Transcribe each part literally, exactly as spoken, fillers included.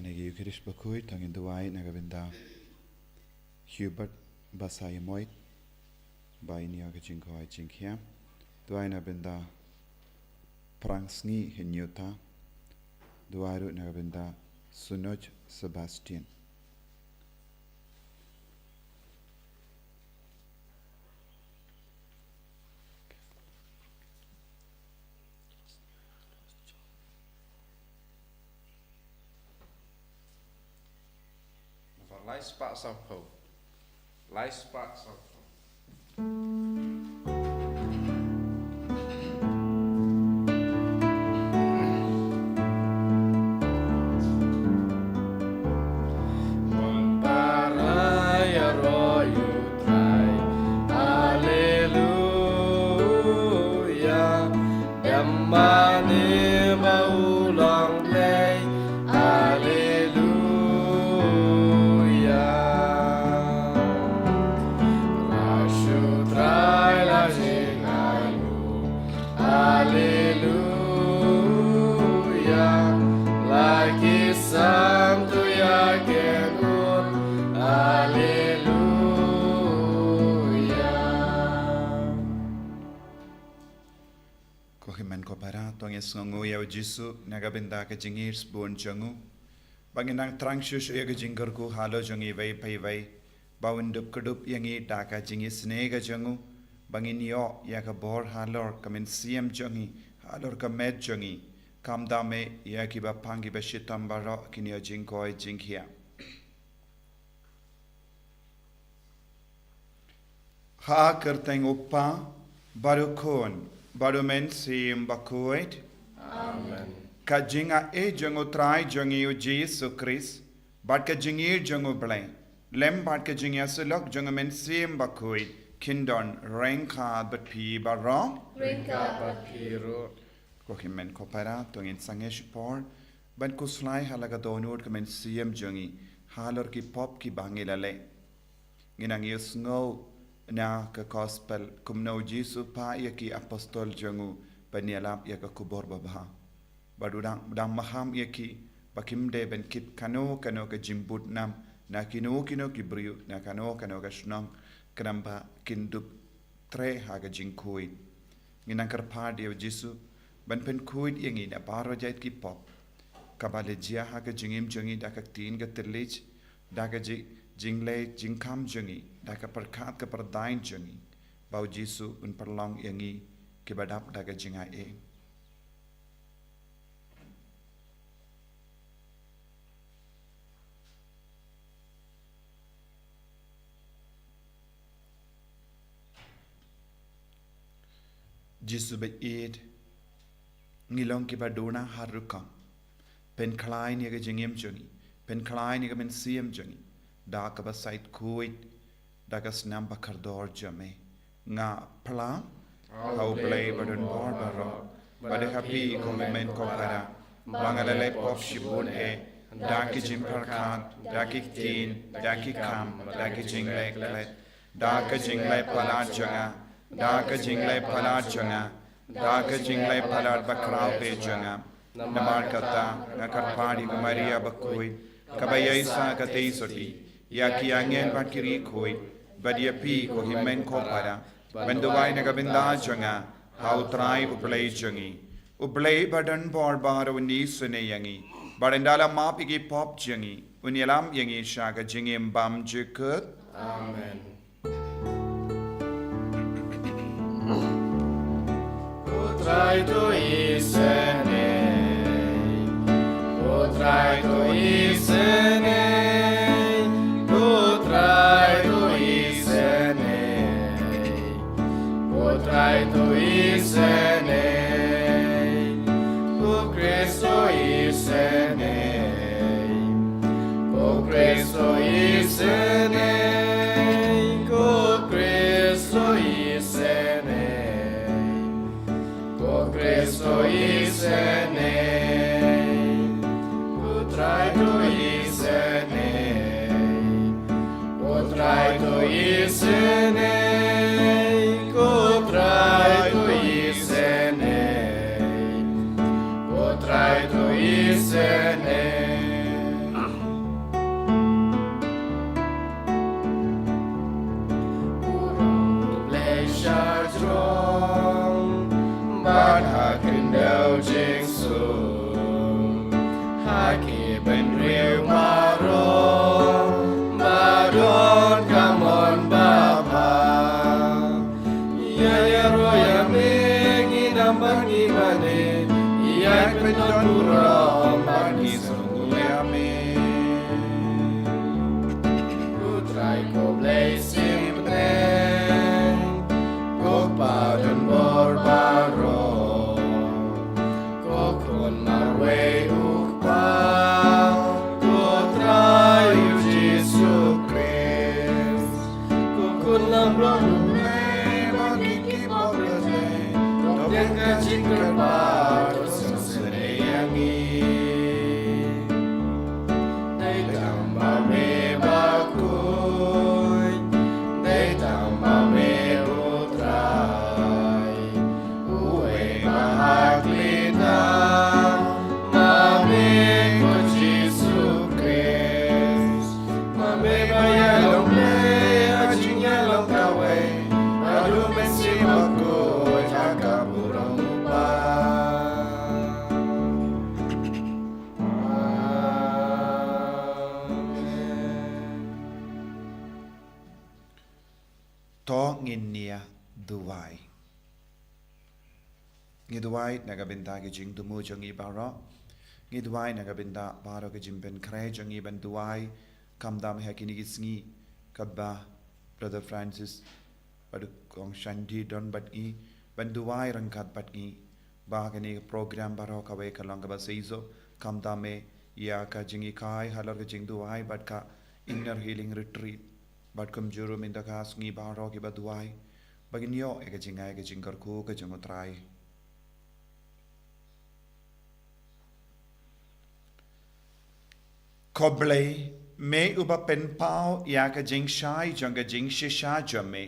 Ïa ki Eucharist bakhuid, to ngin duwai na ka bynta Hubert Basaiamoit, ba un ïoh ka jingkoit jingkhiah. Duwai na ka bynta Prangsngi Hinyuta. Duwai ruh na ka bynta Sunoj Sebastian. Nambar lai spah sawphew. Lai spah sawphew. Mon para ïaroh ïa U Trai. Haleluya. Dem mane ba u long Blei. Haleluya. Rai shu Trai la jingaiñguh. Haleluya. La ki sam tu ïa ki ngut. Haleluya. Ko hynmen ko para, to ngin sngewnguh ïa U Jisu na ka bynta ka jingïaisbun jong u. Ba ngin nang thrang shuh shuh ïa ka jingkyrkhu halor jong iwei pa iwei. Ba un dup kyrdup ïa ngi da ka jingisynei ka jong u. Ba ngin ïoh ïa ka bor halor ka mynsiem jong ngi, halor ka met jong ngi. Khamtam eh ïa kiba pang kiba shitom baroh kin ïoh jingkoit jingkhiah. Ha ka kyrteng U Kpa, bad U Khun, bad U Mynsiem Bakhuid. Amen. Ka jingaiei jong U Trai jong ngi U Jisu Khrist, bad ka jingïeit jong U Blei, lem bad ka jingïasyllok jong U Mynsiem Bakhuid, kin don ryngkat bad phi baroh. Ryngkat bad phi ruh. Ko hynmen ko para, to ngin sangeh shipor ban khuslai ha la ka dohnud ka mynsiem jong ngi halor ki pop kiba ngi la leh. Ngin nang ïohsngew na ka gospel kumno U Jisu u phah ïa ki apostol jong u ban ïalap ïa ka khubor babha. Bad u dang, u dang maham ïa ki ba kim dei ban kit kano kano ka jingbud nam na kino kino ki briew, na kano kano ka shnong, khnang ba kin dup treh ha ka jingkhuid. Ngin nang kyrpad ïa U Jisu ban pynkhuid ïa ngi na baroh jait ki pop, kaba la jia ha ka jingim jong ngi da ka ktien ka thylliej, da ka ji-, jingleh jingkham jong ngi, da ka pyrkhat ka pyrdain jong ngi. Ba U Jisu un pynlong ïa ngi kiba dap da ka jingaiei. Jisu baieit, ngi long kiba duna har rukom. Pynkhlaiñ ïa ka jingim jong ngi, pynkhlaiñ ïa ka mynsiem jong ngi da kaba sait khuid, da ka snam ba kordor jong me. Nga phla ha U Blei badonbor baroh, bad ha phi ko hynmen ko para, ba nga la leh pop shibun eh, da ki jingpyrkhat, da ki ktien, da ki kam, da ki jingleh klet, da ka jingleh palat jong nga, da ka jingleh palat jong nga, da ka jingleh palat bakhraw beit jong nga. Namar kata nga kyrpad ïa ka Maria bakhuid, kaba ïaisah katei sotti, ïa ki angel bad ki riewkhuid, bad ïa phi ko hynmen ko para, ban duwai na ka bynta jong nga ha U Trai U Blei jong ngi. U Blei badonbor baroh un isynei ïa ngi, bad un da la map ïa ki pop jong ngi, un ïalam ïa ngi sha ka jingim bymjukut. Amen. U Trai to isynei. U Trai to isynei. U Trai to isynei. U Trai to isynei. U Khrist to isynei. U Khrist to isynei. U Khrist to isynei. U Khrist to isynei. U Trai to isynei. U Trai to isynei. U Trai to isynei. U Trai to isynei. Burom bad ngi sngewnguh ïa me. U Trai ko Blei sngewbha, ko Pa donbor baroh, ko Khun marwei u Kpa, ko Trai u Jisu Khrist. Ko Khun lamro nongleh bad ki ki bok leh, to biang ka jingkyrpad, to sngewsynei ïa ngi. Dei tang ba me bakhuid, dei tang ba me u Trai. Uwei ba ha khlita, ma me ko Jisu Khrist. Ma me ba ïalong leh ha jingïalong kawei, ba dei mynsiem bakhuid ha ka burom u Kpa. Amen. To ngin ïa duwai. Ngi duwai na ka bynta ki jingthmu jong ngi baroh. Ngi duwai na ka bynta baroh ki jingpynkhreh jong ngi ban duwai. Khamtam ha kine ki sngi kaba Brother Francis bad Kong Shanti don bad ngi ban duwai ryngkat bad ngi. Ba kane ka program baroh kawei ka long kaba seisoh, khamtam eh ïa ka jinghikai halor ka jingduwai bad ka inner healing retreat. Bad kumjuh ruh mynta ka sngi baroh kiba duwai ba ngin ïoh ïa ka jingai ka jingkyrkhu ka jong U Trai. Ko Blei, me uba pynpaw ïa ka jingshai jong ka jingshisha jong me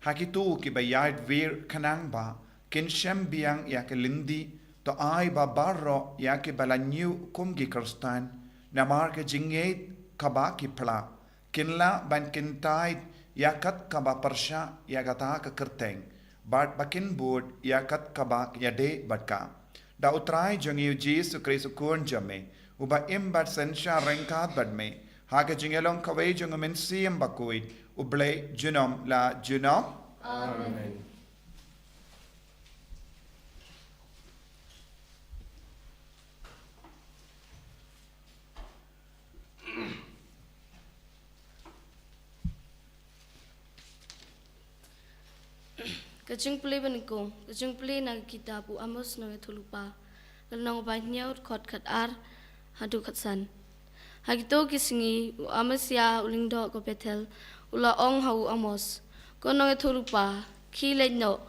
ha kito kiba ïaid wir khnang ba kin shem biang ïa ka lynti, to ai ba baroh ïa kiba la ñiew kum ki Khristan namar ka jingngeit kaba ki phla, kin lah ban kyntait ïa kat kaba pyrshah ïa kata ka kyrteng, bad ba kin bud ïa kat kaba ïadei bad ka. Da U Trai jong ngi U Jisu Khrist U Khun jong me, uba im bad synshar ryngkat bad me ha ka jingïalong kawei jong U Mynsiem Bakhuid, U Blei junom la junom. Amen. Ka jingpule ba nyngkong, ka jingpule na ka kitab U Amos nongïathuhlypa, ka lynnong ba hynñiew, dkhot khatar haduh khatsan. Ha kito ki sngi U Amasia u lyngdoh ka Bethel u la ong ha u Amos, ko nongïathuhlypa, khie leit noh,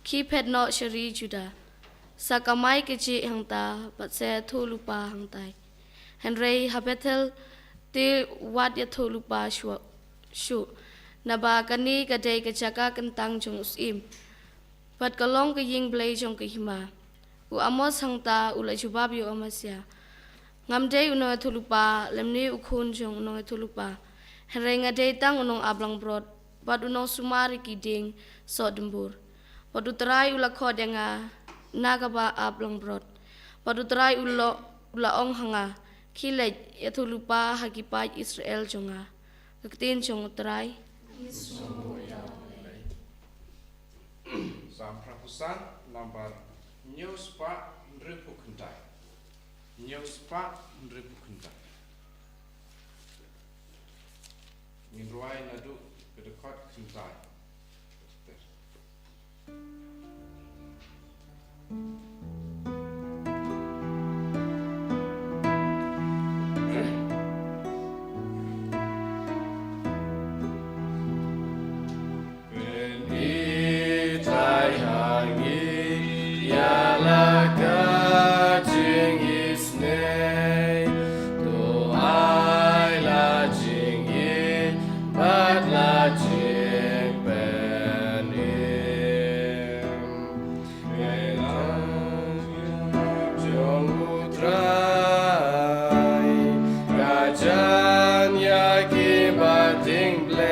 khie phet noh sha ri Juda. Sa kamai kajih hangta bad sa ïathuhlypa hangtai. Hynrei ha Bethel te wat ïathuhlypa shuh, shuh, naba kane ka dei ka jaka kyntang jong u syiem, bad ka long ka ïing blei jong ka hima. U Amos hangta u la jubab ïa u Amasia, ngam dei u nongïathuhlypa lymne u khun jong u nongïathuhlypa, hynrei nga dei tang u nongaplangbrot bad u nongsumar ïa ki dieng sohdumbur. Bad U Trai u la khot ïa nga na kaba ap langbrot. Bad U Trai u la, u la ong ha nga, khie leit, ïathuhlypa ha ki paid Israel jong nga. Ka ktien jong U Trai. Salm phra phew san, nambar hynñiew spah hynriewphew khyndai. Hynñiew spah hynriewphew khyndai. Ngin rwai naduh ka dkhot khyndai. Pynhitai ha ngi ïa la ka jingisynei, to ai la jingïeit bad la jingpynim. Ka ïalam jong U Trai ka jan ïa kiba tieng blei.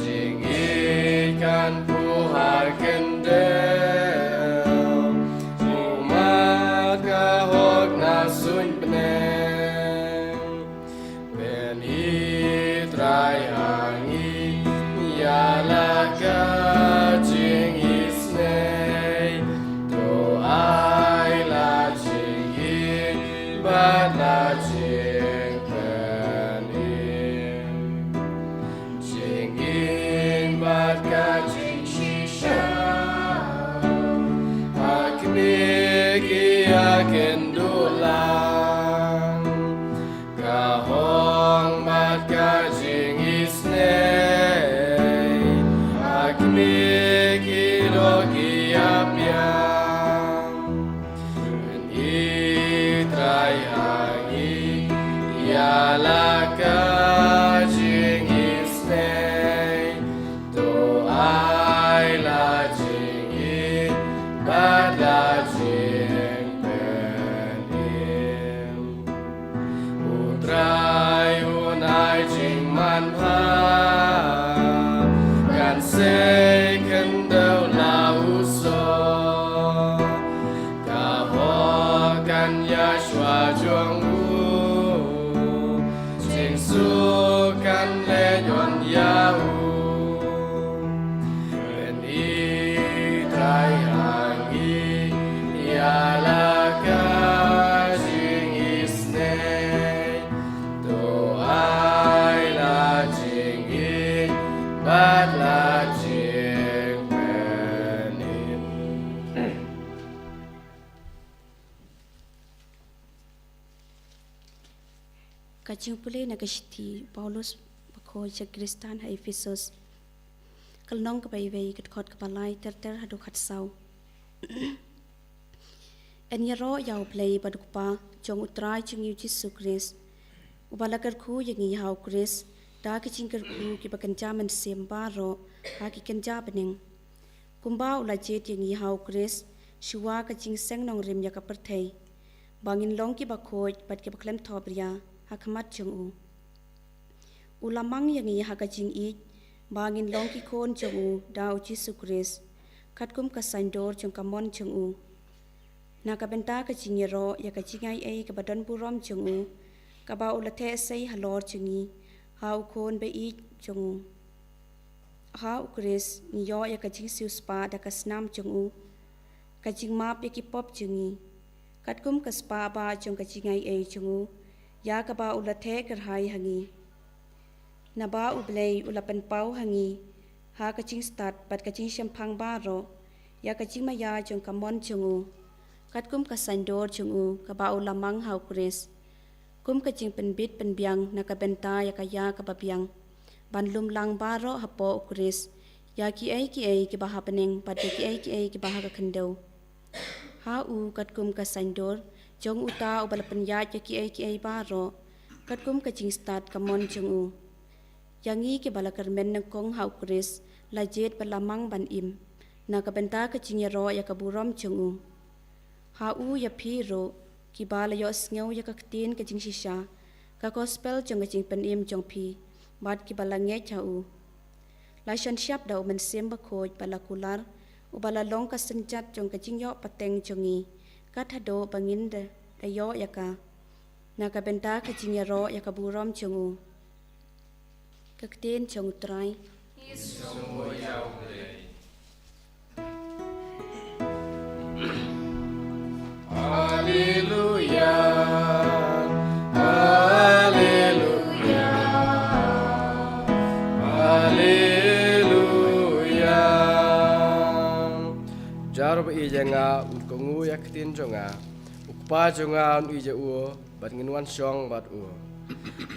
Jingïeit kan phuh ha khyndew, jingmut ka hok na suiñ bneng. Pynhitai ha ngi ïa la ka jingisynei, to ai la Ka jingisynei, to ai la jingïeit bad la jingpynim. U Trai un ai jingmanbha, kan sei khyndew la u soh. Ka hok kan ïa shuwa jong u, jingsuk kan leit wan ïa u. Pyni Trai ha ngi, ïa la ka jingisynei, to ai la jingïeit bad la jingpynim. Ka jingpule na ka shithi u Paulus bakhuid sha ki Khristan ha Ephesus. Ka lynnong kaba iwei, ka dkhot kaba lai ter ter haduh khatsaw. Yn ïaroh ïa U Blei bad U Kpa jong U Trai jong ngi U Jisu Khrist, uba la kyrkhu ïa ngi ha U Khrist da ki jingkyrkhu kiba kynja mynsiem baroh ha ki kynja bneng. Kumba u la jied ïa ngi ha U Khrist shuwa ka jingseng nongrim ïa ka pyrthei, ba ngin long kiba khuid bad kiba khlem thohbria ha khmat jong u. U la mang ïa ngi ha ka jingïeit ba ngin long ki khun jong u da U Jisu Khrist, katkum ka saiñdur jong ka mon jong u. Na ka bynta ka jingïaroh ïa ka jingai ei kaba don burom jong u, kaba u la theh sei halor jong ngi ha U Khun ba ïeit jong u. Ha U Khrist ngi ïoh ïa ka jingsiewspah da ka snam jong u, ka jingmap ïa ki pop jong ngi, katkum ka spah ba jong ka jingai ei jong u, ïa kaba u la theh kyrhai ha ngi. Naba U Blei u la pynpaw ha ngi ha ka jingstad bad ka jingshemphang baroh ïa ka jingmaïa jong ka mon jong u, katkum ka saiñdur jong u kaba u la mang ha U Khrist, kum ka jingpynbit pynbiang na ka bynta ïa ka ïa kaba biang, ban lum lang baroh hapoh U Khrist ïa kiei kiei kiba ha bneng bad ïa kiei kiei kiba ha ka khyndew. Ha u, katkum ka saiñdur jong uta uba la pynïaid ïa kiei kiei baroh, katkum ka jingstad ka mon jong u, ïa ngi kiba la kyrmen nyngkong ha U Khrist la jied bad la mang ban im na ka bynta ka jingïaroh ïa ka burom jong u. Ha u ïa phi ruh, kiba la ïohsngew ïa ka ktien ka jingshisha, ka gospel jong ka jingpynim jong phi, bad kiba la ngeit ha u, la shon shap da U Mynsiem Bakhuid ba la kular, uba la long ka synjat jong ka jingïoh pateng jong ngi, kat haduh ba ngin da, da ïoh ïa ka, na ka bynta ka jingïaroh ïa ka burom jong u. Ka ktien jong U Trai. Haleluya, haleluya, haleluya. Jar ba ïeit ïa nga un kohnguh ïa ka ktien jong nga. U Kpa jong nga un ïeit ïa u, bad ngin wan shong bad u.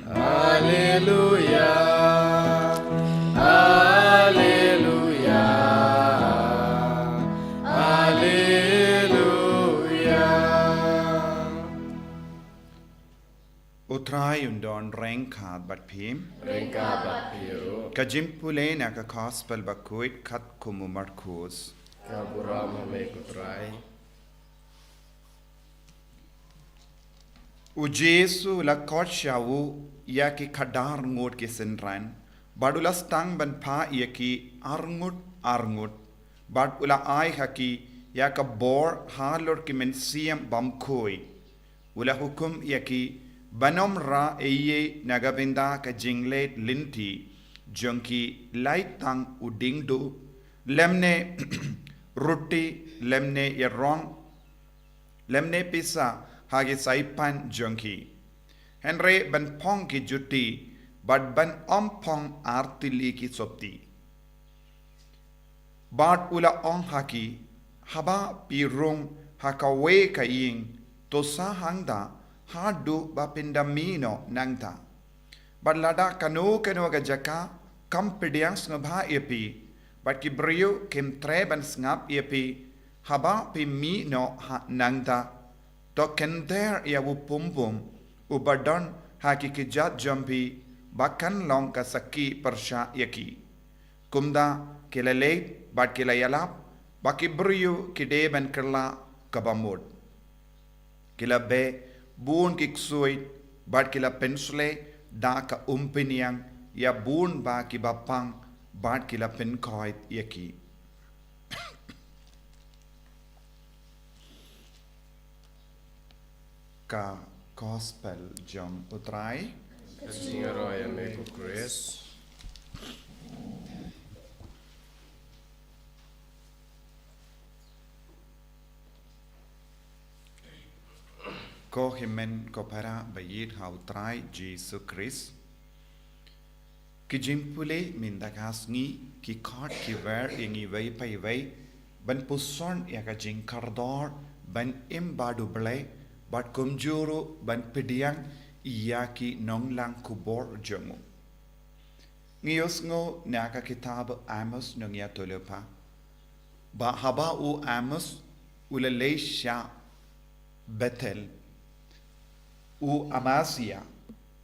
Haleluya, haleluya, haleluya. U Trai un don ryngkat bad phi. Ryngkat bad phi ruh. Ka jingpule na ka gospel bakhuid katkum u Markus. Ka burom ha me ko Trai. U Jisu u la khot sha u ïa ki khadar ngut ki synran, bad u la sdang ban phah ïa ki arngut arngut, bad u la ai ha ki ïa ka bor halor ki mynsiem bymkhuid. U la hukum ïa ki ban ym rah ei ei na ka bynta ka jingleit lynti jong ki, lait tang u diengduh, lymne ruti, lymne ïarong, lymne pisa ha ki saipan jong ki. Hynrei ban phong ki juti, bad ban ym phong artylli ki sopti. Bad u la ong ha ki, haba phi rung ha kawei ka ïing, to sah hangta haduh ba phin da mih noh nangta. Bad lada kano kano ka jaka kam pdiang sngewbha ïa phi, bad ki briew kim treh ban sngap ïa phi haba phi mih noh ha nangta, to kynter ïa u pum pum uba don ha ki kjat jong phi, ba kan long ka sakhi pyrshah ïa ki. Kumta ki la leit bad ki la ïalap ba ki briew ki dei ban kylla kaba mut. Ki la beh bun ki ksuid bad ki la pynsleh da ka umphniang ïa bun ba kiba pang bad ki la pynkhoit ïa ki. Ka Gospel jong U Trai. Ka jingïaroh ïa me ko Khrist. Ko hynmen ko para ba ïeit ha U Trai Jisu Khrist. Ki jingpule mynta ka sngi ki khot ki wer ïa ngi iwei pa iwei ban puson ïa ka jingkordor ban im bad U Blei bad kumjuh ruh ban pdiang ïa ki nonglang khubor jong u. Ngi ïohsngew na ka kitab Amos nongïathuhlypa ba haba u Amos u la leit sha Bethel, u Amasia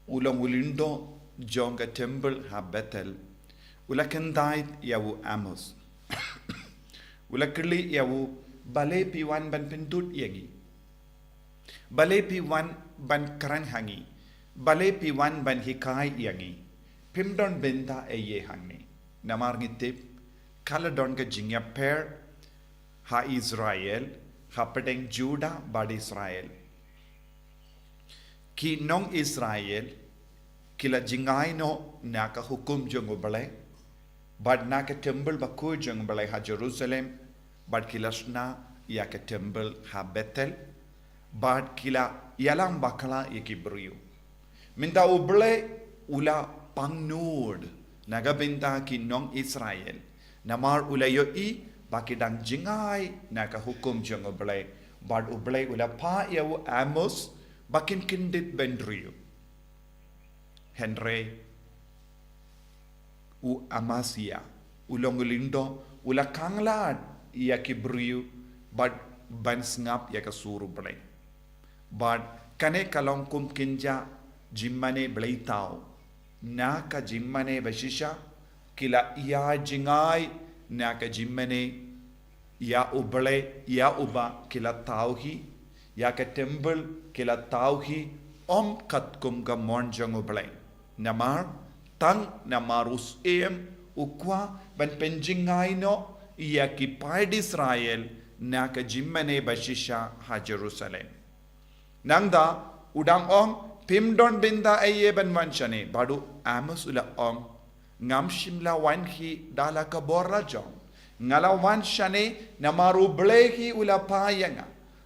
u long u lyngdoh jong ka temple ha Bethel, u la kyntait ïa u Amos. U la kylli ïa u, balei phi wan ban pyndud ïa ngi? Balei phi wan ban kren ha ngi? Balei phi wan ban hikai ïa ngi? Phim don bynta ei ei hangne. Namar ngi tip ka la don ka jingïapher ha Israel hapdeng Juda bad Israel. Ki nong Israel ki la jngai noh na ka hukum jong U Blei bad na ka temple bakhuid jong U Blei ha Jerusalem, bad ki la shna ïa ka temple ha Bethel, bad ki la ïalam bakla ïa ki briew. Mynta U Blei u la pangnud na ka bynta ki nong Israel, namar u la ïohi ba ki dang jngai na ka hukum jong U Blei, bad U Blei u la phah ïa u Amos ba kin kyndit bynriew. Hynrei u Amasia u long u lyngdoh, u la khanglad ïa ki briew bad ban sngap ïa ka sur U Blei. Bad kane ka long kum kynja jingmane bleithaw. Na ka jingmane bashisha ki la ïa jngai na ka jingmane ïa U Blei, ïa uba ki la thaw hi, ïa ka temple ki la thaw hi, ym katkum ka mon jong U Blei. Namar tang namar u Syiem u kwah ban pynjngai noh ïa ki paid Israel na ka jingmane bashisha ha Jerusalem. Nangta u dang ong, phim don bynta ei ei ban wan shane, bad u Amos u la ong, ngam shym la wan hi da la ka bor lajong. Nga la wan shane namar U Blei hi u la phah ïa nga.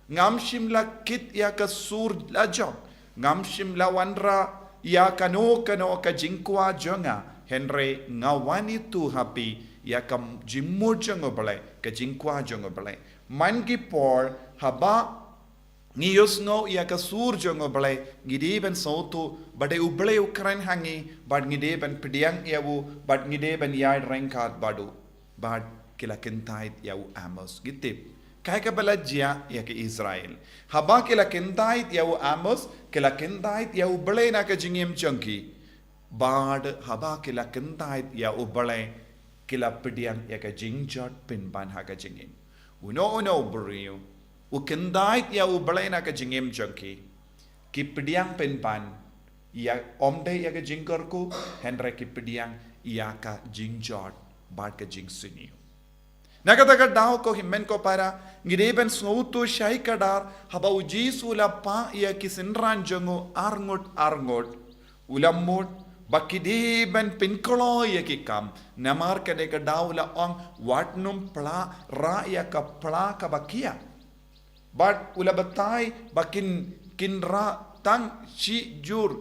Ngam shym la kit ïa ka sur lajong. Ngam shym la wanrah ïa kano kano ka jingkwah jong nga. Hynrei nga wan itu ha phi ïa ka jingmut jong U Blei, ka jingkwah jong U Blei. Man ki por haba ngi ïohsngew ïa ka sur jong U Blei, ngi dei ban sngewthuh ba dei U Blei u kren ha ngi, bad ngi dei ban pdiang ïa u, bad ngi dei ban ïaid ryngkat bad u. Bad ki la kyntait ïa u Amos. Ngi tip kaei kaba la jia ïa ki Israel. Haba ki la kyntait ïa u Amos, ki la kyntait ïa U Blei na ka jingim jong ki. Bad haba ki la kyntait ïa U Blei, ki la pdiang ïa ka jingjot pynban ha ka jingim. Uno uno u briew u kyntait ïa U Blei na ka jingim jong ki, ki pdiang pynban ïa, ym dei ïa ka jingkyrkhu, hynrei ki pdiang ïa ka jingjot bad ka jingsniew. Na kata ka daw ko hynmen ko para, ngi dei ban sngewthuh shai kdar haba U Jisu u la phah ïa ki synran jong u arngut arngut, u la mut ba ki dei ban pynkloi ïa ki kam. Namar kane ka daw u la ong, wat nym pla rah ïa ka pla kaba khia. Bad u la batai ba kin, kin rah tang shi jur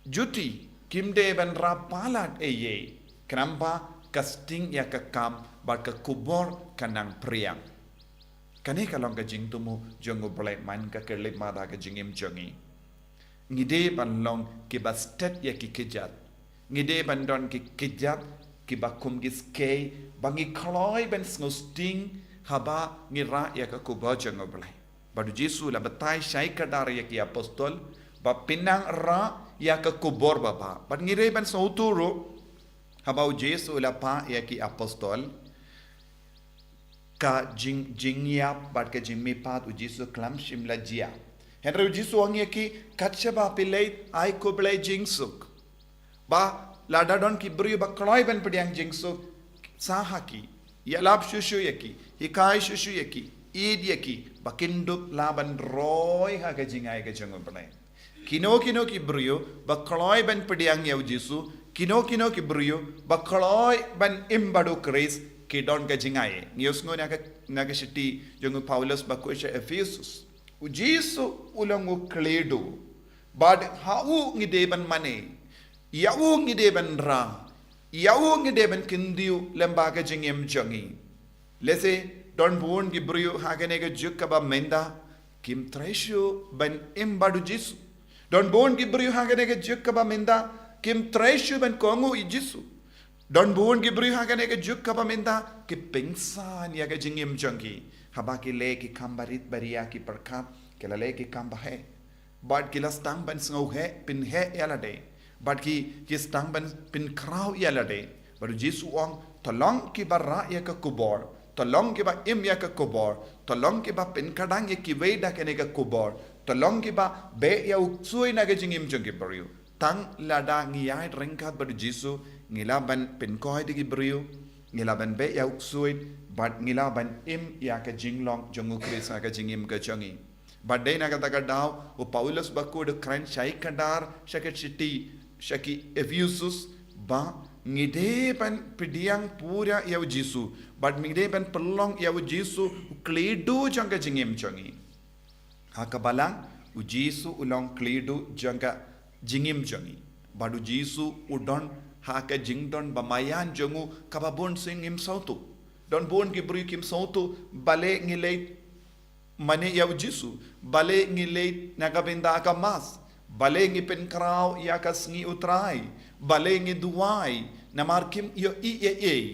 juti, kim dei ban rah palat ei ei. Khnang ba ka sting ïa ka kam bad ka khubor kan nang phriang. Kane ka long ka jingthmu jong U Blei man ka khyllipmat ha ka jingim jong ngi. Ngi dei ban long kiba stet ïa ki kjat. Ngi dei ban don ki kjat kiba kum ki skei ba ngi kloi ban sngewsting haba ngi rah ïa ka khubor jong U Blei. Bad U Jisu u la batai shai kdar ïa ki apostol, ba pynang ra ïa ka kubor babha. Bad ngi dei ban sngewthuh ruh, haba u Jisu u la phah ïa ki apostol ka jing, jingïap bad ka jingmihpat, u Jisu khlem shym la jia. Hynrei u Jisu u ong ïa ki, kat shaba phi leit, ai khublei jingsuk. Ba lada don ki briew ba kloi ban pdiang jingsuk, sa ha ki, ïalap shuh shuh ïa ki, hikai shuh shuh ïa ki, ïeit ïa ki, ba kin dup lah ban roi ha ka jingai ka jong U Blei. Kino kino ki briew ba kloi ban pdiang ïa u Jisu, kino kino ki briew ba kloi ban im bad u Khrist, ki don ka jingai. Ngi ïohsngew na ka, na ka shithi jong u Paulus ba koit sha Ephesus. U Jisu u long u khlieh duh. Bad ha u ngi dei ban mane. Ïa u ngi dei ban rah. Ïa u ngi dei ban kyntiew lyngba ka jingim jong ngi. Lehse don bun ki briew ha kane ka juk kaba mynta kim trei shuh ban im bad u Jisu. Don bun ki briew ha kane ka juk kaba mynta kim trei shuh ban kohnguh ïa u Jisu. Don bun ki briew ha kane ka juk kaba mynta ki pynsan ïa ka jingim jong ki. Haba ki leh ki kam barit baria, ki pyrkhat ki la leh ki kam baheh. Bad ki la sdang ban sngewheh pynheh ïa lade. Bad ki, ki sdang ban pynkhraw ïa lade. Bad u Jisu u ong, to long kiba rah ïa ka kubor, to long kiba im ïa ka kubor, to long kiba pynkhdang ïa kiwei da kane ka kubor, to long kiba beh ïa u ksuid na ka jingim jong ki briew. Tang lada ngi ïaid ryngkat bad u Jisu, ngi lah ban pynkoit ïa ki briew, ngi lah ban beh ïa u ksuid, bad ngi lah ban im ïa ka jinglong jong u Khrist ha ka jingim ka jong ngi. Bad dei na kata ka daw u Paulus bakhuid u kren shai kdar sha ka shithi sha ki Ephesus ba ngi dei ban pdiang pura ïa u Jisu, bad ngi dei ban pynlong ïa u Jisu u khlieh duh jong ka jingim jong ngi. Ha ka balang, u Jisu u long khlieh duh jong ka jingim jong ngi. Bad u Jisu u don ha ka jingdon ba maïan jong u kaba bun sien ngim sngewthuh. Don bun ki briew kim sngewthuh balei ngi leit mane ïa u Jisu, balei ngi leit na ka bynta ka Mass, balei ngi pynkhraw ïa ka sngi u Trai, balei ngi duwai, namar kim ïohi ei ei.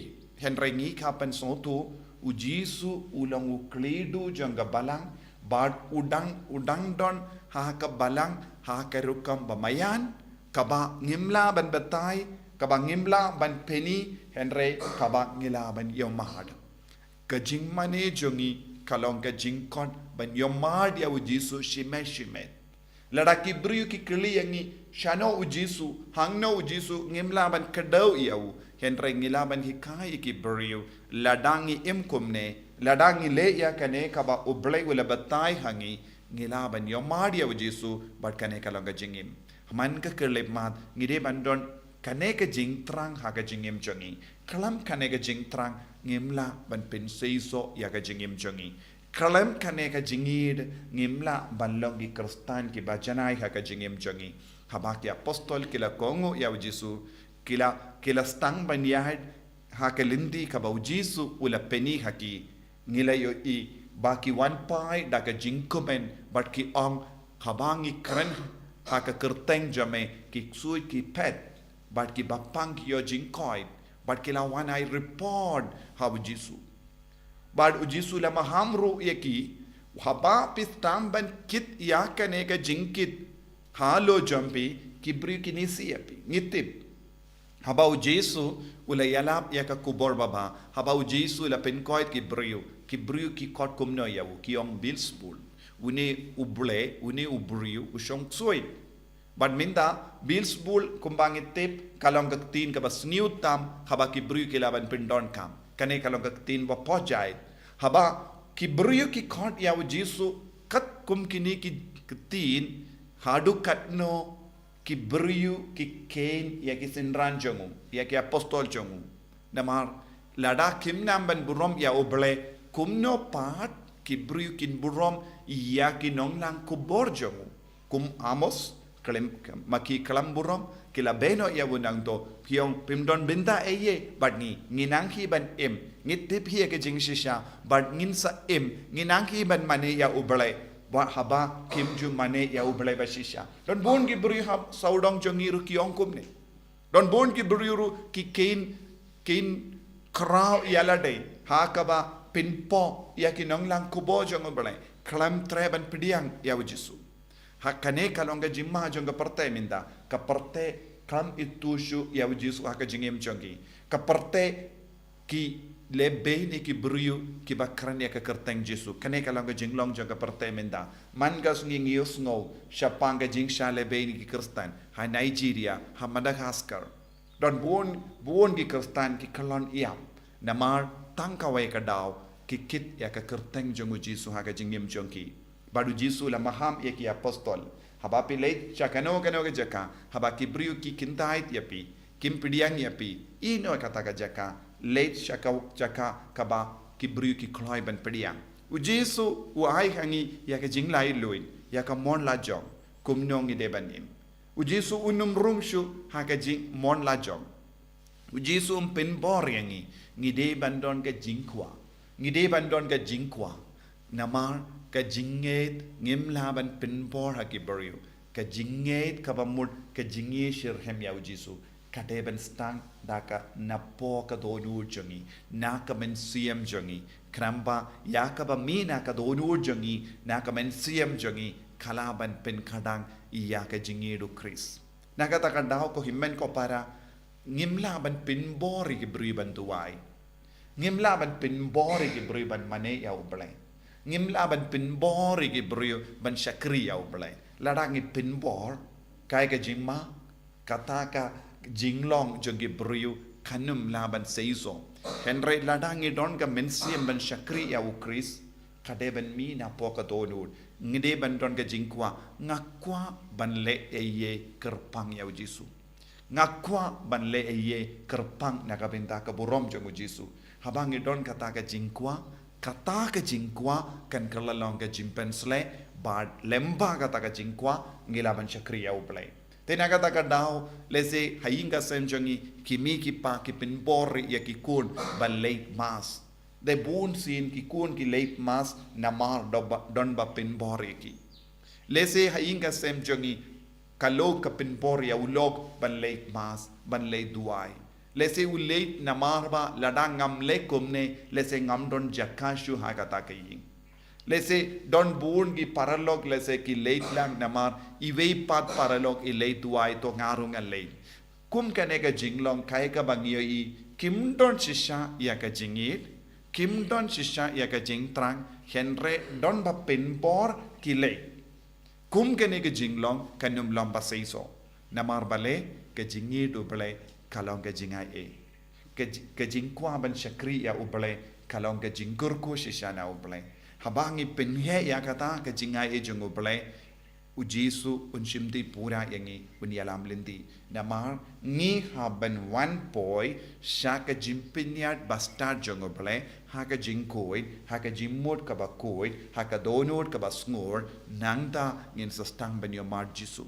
Hynrei ngi kham pynsngewthuh, u Jisu u long u khlieh duh jong ka balang, bad u dang, u dang don ha ka balang, ha ka rukom ba maïan, kaba ngim lah ban batai, kaba ngim lah ban pyni, hynrei kaba ngi lah ban ïohmad. Ka jingmane jong ngi ka long ka jingkhot ban ïohmad ïa u Jisu shimet shimet. Lada ki briew ki kylli ïa ngi, shano u Jisu, hangno u Jisu, ngim lah ban kdew ïa u. Hynrei ngi lah ban hikai ïa ki briew, lada ngi im kumne, lada ngi leh ïa kane kaba U Blei u la batai ha ngi, ngi lah ban ïohmad ïa u Jisu, bad kane ka long ka jingim. Hynmen ka khyllipmat, ngi dei ban don kane ka jingthrang ha ka jingim jong ngi. Khlem kane ka jingthrang, ngim lah ban pynseisoh ïa ka jingim jong ngi. Khlem kane ka jingïeit, ngim lah ban long ki Khristan kiba janai ha ka jingim jong ngi. Haba ki apostol ki la kohnguh ïa u Jisu, ki la, ki la sdang ban ïaid ha ka lynti kaba u Jisu u la pyni ha ki. Ngi la ïohi ba ki wan phai da ka jingkmen, bad ki ong, haba ngi kren ha ka kyrteng jong me, ki ksuid ki phet, bad ki bapang ki ïoh jingkoit, bad ki la wan ai report ha u Jisu. Bad u Jisu u la maham ruh ïa ki, haba phi sdang ban kit ïa kane ka jingkit halor jong phi, ki briew kin isih ïa phi, ngi tip. Haba u Jisu u la ïalap ïa ka kubor babha, haba u Jisu u la pynkoit ki briew, ki briew ki khot kumno ïa u, ki ong Beelzebul. Une u blei, une u briew u shong ksuid. Bad mynta, Beelzebul kumba ngi tip, ka long ka ktien kaba sniew tam, haba ki briew ki lah ban pyndonkam. Kane ka long ka ktien ba pyrshah. Haba ki briew ki khot ïa u Jisu, katkum kine ki ktien, haduh katno ki briew ki kheiñ ïa ki synran jong u, ïa ki apostol jong u. Namar lada kim nang ban burom ïa U Blei, kumno pat ki briew kin burom ïa ki nonglang kubor jong u. Kum Amos, khlem, ma ki khlem burom, ki la beh noh ïa u nangto, ki ong phim don bynta ei ei bad ngi, ngi nang hi ban im, ngi tip hi ïa ka jingshisha, bad ngin sa im, ngi nang hi ban mane ïa U Blei, bad haba kim ju mane ïa U Blei ba shisha. Don bun ki briew ha sawdong jong ngi ruh ki ong kumne. Don bun ki briew ruh ki kheiñ, kheiñ khraw ïa lade, ha kaba pynpoh ïa ki nonglang kubor jong U Blei, khlem treh ban pdiang ïa u Jisu. Ha kane ka long ka jingma jong ka pyrthei mynta. Ka pyrthei kam ithuh shuh ïa u Jisu ha ka jingim jong ki. Ka pyrthei ki leh beiñ ïa ki briew kiba kren ïa ka kyrteng Jisu. Kane ka long ka jinglong jong ka pyrthei mynta. Man ka sngi ngi ïohsngew shaphang ka jingshah leh beiñ ïa ki Khristan ha Nigeria, ha Madagascar. Don bun bun ki Khristan ki kyllon ïap. Namar tang kawei ka daw ki kit ïa ka kyrteng jong u Jisu ha ka jingim jong ki. Bad u Jisu u la maham ïa ki apostol, haba phi leit sha kano kano ka jaka, haba ki briew ki kyntait ïa phi, kim pdiang ïa phi, ïehnoh ïa kata ka jaka, leit sha ka jaka kaba ki briew ki kloi ban pdiang. U Jisu u ai ha ngi ïa ka jinglaitluid, ïa ka mon lajong, kumno ngi dei ban im. U Jisu um rung shuh ha ka jingmon lajong. U Jisu um pynbor ïa ngi, ngi dei ban don ka jingkwah. Ngi dei ban don ka jingkwah. Namar ka jingngeit ngim lah ban pynbor ha ki briew. Ka jingngeit kaba mut ka jingïasyriem ïa u Jisu ka dei ban sdang da ka napoh ka dohnud jong ngi, na ka mynsiem jong ngi. Khnang ba ïa kaba mih na ka dohnud jong ngi, na ka mynsiem jong ngi, ka lah ban pynkhdang ïa ka jingïeit u Khrist. Na kata ka daw ko hynmen ko para, ngim lah ban pynbor ïa ki briew ban duwai. Ngim lah ban pynbor ïa ki briew ban mane ïa u Blei. Ngim lah ban pynbor ïa ki briew ban shakri ïa u Blei. Lada ngi pynbor, kaei ka jingma, kata ka jinglong jong ki briew kan ym lah ban seisoh. Hynrei lada ngi don ka mynsiem ban shakri ïa u Khrist, ka dei ban mih napoh ka dohnud. Ngi dei ban don ka jingkwah, nga kwah ban leh ei ei kyrpang ïa u Jisu. Nga kwah ban leh ei ei kyrpang na ka bynta ka burom jong u Jisu. Haba ngi don kata ka jingkwah, kata ka jingkwah kan kylla long ka jingpynshlei, bad lyngba kata ka jingkwah ngi lah ban shakri ïa u Blei. Te na kata ka daw, lehse ha ïing ka sem jong ngi, ki mei ki pa ki pynbor ïa ki khun ban leit mass. Dei bun sien ki khun ki leit mass namar don ba, don ba pynbor ïa ki. Lehse ha ïing ka sem jong ngi, ka lok ka pynbor ïa u lok ban leit mass, ban leit duwai. Lehse u leit namar ba lada ngam leh kumne, lehse ngam don jaka shuh ha kata ka ïing. Lehse don bun ki paralok, lehse ki leit lang namar iwei pat paralok i leit duwai, to nga ruh ngan leit. Kum kane ka jinglong, kaei kaba ngi ïohi, kim don shisha ïa ka jingïeit, kim don shisha ïa ka jingthrang, hynrei don ba pynbor ki leit. Kum kane ka jinglong kan ym long ba seisoh. Namar balei? Ka jingïeit u Blei ka long ka jingai ei. Ka ji-, ka jingkwah ban shakri ïa u Blei ka long ka jingkyrkhu shisha na u Blei. Haba ngi pynheh ïa kata ka jingai ei jong u Blei, u Jisu un shim dih pura ïa ngi, un ïalam lynti. Namar ngi hap ban wan poi sha ka jingpynïaid bastad jong u Blei ha ka jingkhuid, ha ka jingmut kaba khuid, ha ka dohnud kaba sngur, nangta ngin sa sdang ban ïohmad Jisu.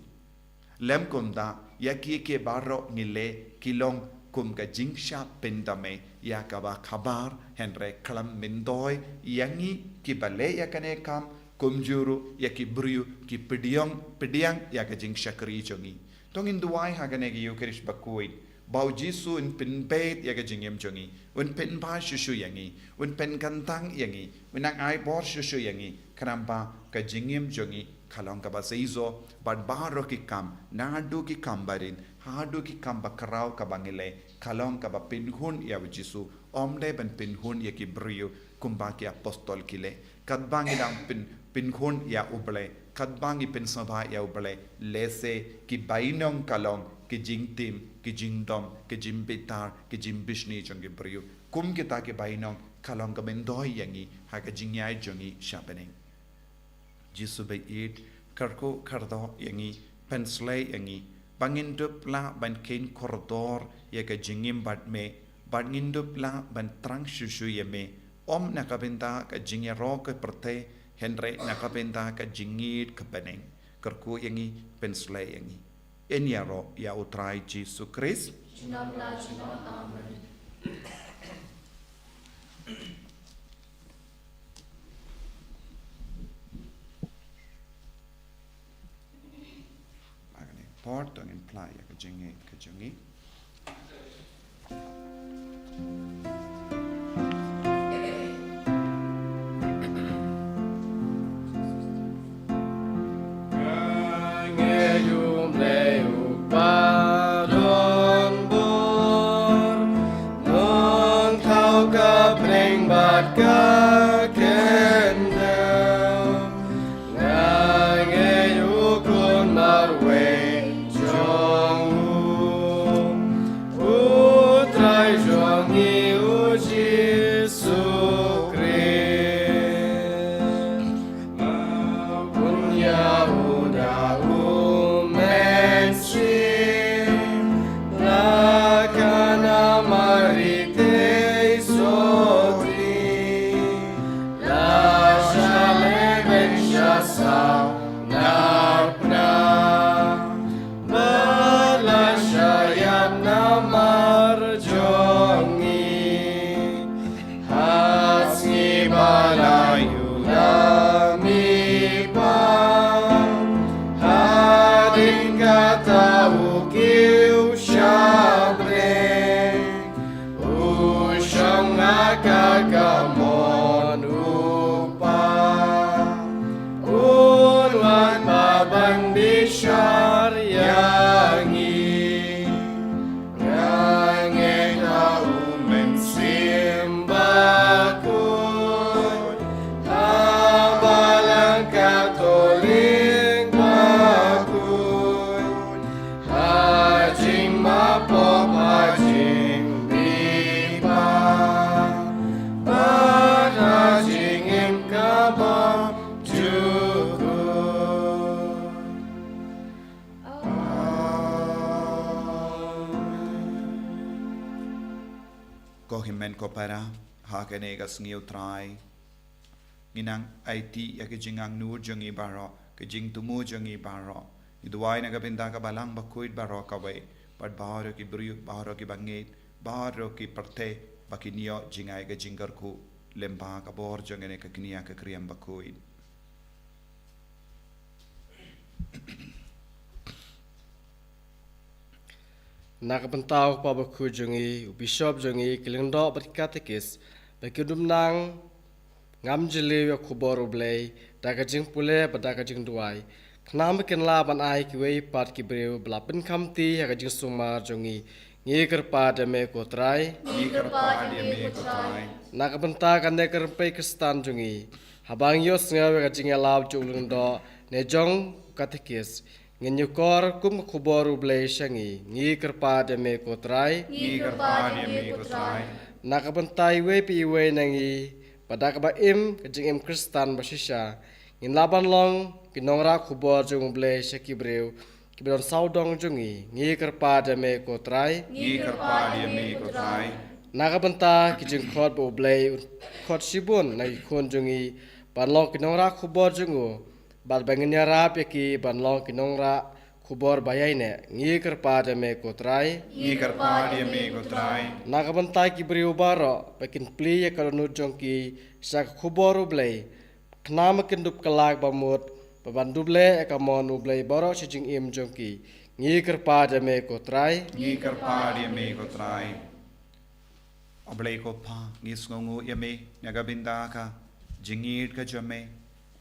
Lym kumta, ïa kiei kiei baroh ngi leh ki long kum ka jingshah pyndam ei ïa kaba khabar, hynrei khlem myntoi ïa ngi kiba leh ïa kane ka kam, kumjuh ruh ïa ki briew ki pdiang, pdiang ïa ka jingshakri jong ngi. To ngin duwai ha kane ka Ïukharist bakhuid ba u Jisu un pynbeit ïa ka jingim jong ngi, un pynbha shuh shuh ïa ngi, un pynkyntang ïa ngi, un nang ai bor shuh shuh ïa ngi, khnang ba ka jingim jong ngi ka long kaba seisoh, bad baroh ki kam, naduh ki kam barit haduh ki kam bakhraw kaba ngi leh, ka long kaba pynhun ïa u Jisu, ym dei ban pynhun ïa ki briew kumba ki apostol ki leh. Katba ngi dang pyn, pynhun ïa u Blei, katba ngi pynsngewbha ïa u Blei, lehse ki bainong ka long ki jingtim, ki jingdom, ki jingbitar, ki jingbishni jong ki briew. Kum kita ki bainong ka long ka myntoi ïa ngi ha ka jingïaid jong ngi sha bneng. Jisu baieit, kyrkhu kyrdoh ïa ngi, pynshlei ïa ngi ba ngin dup lah ban kheiñ kordor ïa ka jingim bad me, bad ngin dup lah ban thrang shuh shuh ïa me, ym na ka bynta ka jingïaroh ka pyrthei, hynrei na ka bynta ka jingïeit ka bneng. Kyrkhu ïa ngi, pynshlei ïa ngi. Yn ïaroh ïa u Trai Jisu Khrist. Junom la junom, amen. Ha kane ka por to ngin phla ïa ka jingngeit ka jong ngi. Ka khyndew nga ngeit u Khun marwei jong u, u Trai jong ngi u Jisu Khrist. Ba bun ïa u da u Mynsiem, la ka namar ïa ki sotti, la shah leh beiñ sha saw na pnah, bad la shah ïap namar jong ngi. Ha sngi ba la ïoh lam i Kpa, hadien kata u kiew sha bneng, u shong ha ka kamon u Kpa, un wan ban bishar ïa ngi. Nga ngeit ha u Mynsiem Bakhuid, ha Balang Katholik bakhuid, ha jingmap pop, ha jingbitar, bad ha jingim ka bymjukut. Ko hynmen ko para, ha kane ka sngi u Trai, ngi nang aiti ïa ka jingangnud jong ngi baroh, ka jingthmu jong ngi baroh. Ngi duwai na ka bynta ka Balang Bakhuid baroh kawei, bad baroh ki briew, baroh ki bangeit, baroh ki pyrthei, ba kin ïoh jngai ka jingkyrkhu lyngba ka bor jong kane ka kñia ka Kriam Bakhuid. Na ka bynta u Kpa Bakhuid jong ngi, u Bishop jong ngi, ki Lyngdoh bad ki Katekist, ba kin dup nang ngam jylliew ïa ka khubor u Blei da ka jingpule bad da ka jingduwai, khnang ba kin lah ban ai kiwei pat ki briew ba la pynkhamti ha ka jingsumar jong ngi. Ngi kyrpad ïa me ko Trai. Ngi kyrpad ïa me ko Trai. Na ka bynta kane ka rympei Khristan jong ngi, haba ngi ïohsngew ïa ka jingïalap jong u Lyngdoh ne jong u Katekist, ngin ïakor kum ka khubor u Blei sha ngi. Ngi kyrpad ïa me ko Trai. Ngi kyrpad ïa me ko Trai. Na ka bynta iwei pa iwei na ngi, ba da kaba im ka jingim Khristan ba shisha, ngin lah ban long ki nongrah khubor jong u Blei sha ki briew kiba don sawdong jong ngi. Ngi kyrpad ïa me ko Trai. Ngi kyrpad ïa me ko Trai. Na ka bynta ki jingkhot ba u Blei un khot shibun na ki khun jong ngi ban long ki nongrah khubor jong u, bad ba ngin ïarap ïa ki ban long ki nongrah khubor ba ïaineh. Ngi kyrpad ïa me ko Trai. Ngi kyrpad ïa me ko Trai. Na ka bynta ki briew baroh, ba kin plie ïa ka dohnud jong ki sha ka khubor u Blei, khnang ba kin dup kylla ba mut, ba ban dup leh ïa ka mon u Blei baroh sha jingim jong ki. Ngi kyrpad ïa me ko Trai. Ngi kyrpad ïa me ko Trai. A Blei ko Pa, ngi sngewnguh ïa me na ka bynta ka jingïeit ka jong me,